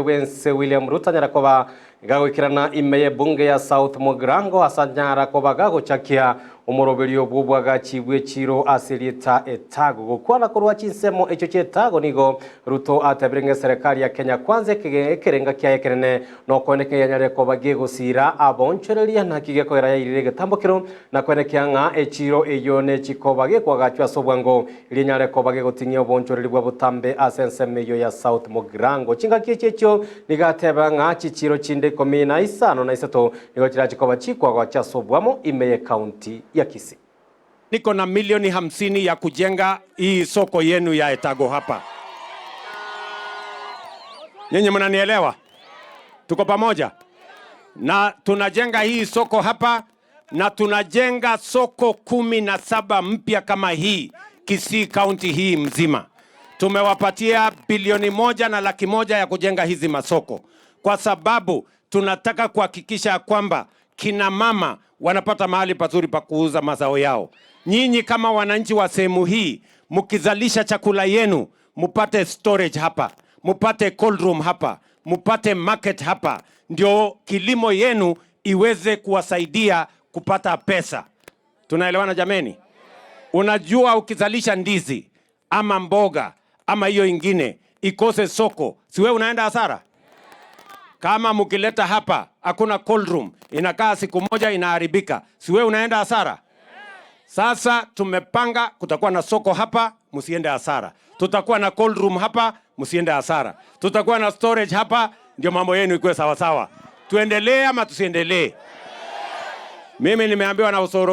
Bwense William Ruto anyara koba gagoikerana ime y'ebunge ya South Mugirango ase anyara koba gagochakia omoroberio obwo bwagachi bw'echiro ase erieta Etago. Gokwana korwa chinsemo echio chi'Etago nigo Ruto atebire ng'a eserekari ya Kenya Kwanza ekerenga kiaye ekenene nokoeneka yanyarire koba gegosira aboonchoreria naki gekogera yairire egetambokero na koenekia ng'a echiro eyio nechikoba gekoagachwa ase obwango erio enyare koba gegoting'ia oboonchoreri bwa botambe ase ensemo eyio ya South Mugirango. Chingaki echi echio nigo ateba ng'a chichiro chinde 15 nigo chirache koba chikoagocha ase obwamo ime y'ecounty ya Kisii. Niko na milioni 50 ya kujenga hii soko yenu ya Etago hapa. Nyinyi mnanielewa? Tuko pamoja? Na tunajenga hii soko hapa na tunajenga soko 17 mpya kama hii Kisii County hii mzima. Tumewapatia bilioni 1 na laki 1 ya kujenga hizi masoko kwa sababu tunataka kuhakikisha kwamba kina mama wanapata mahali pazuri pa kuuza mazao yao. Nyinyi kama wananchi wa sehemu hii mkizalisha chakula yenu, mupate storage hapa, mupate cold room hapa, mupate market hapa, ndio kilimo yenu iweze kuwasaidia kupata pesa. Tunaelewana jameni? Unajua, ukizalisha ndizi ama mboga ama hiyo ingine ikose soko, si wewe unaenda hasara? Kama mkileta hapa hakuna cold room, inakaa siku moja inaharibika, si wewe unaenda hasara? Sasa tumepanga kutakuwa na soko hapa, msiende hasara. Tutakuwa na cold room hapa, msiende hasara. Tutakuwa na storage hapa, ndio mambo yenu ikuwe sawa sawa. Tuendelee ama tusiendelee? Mimi nimeambiwa na Osoro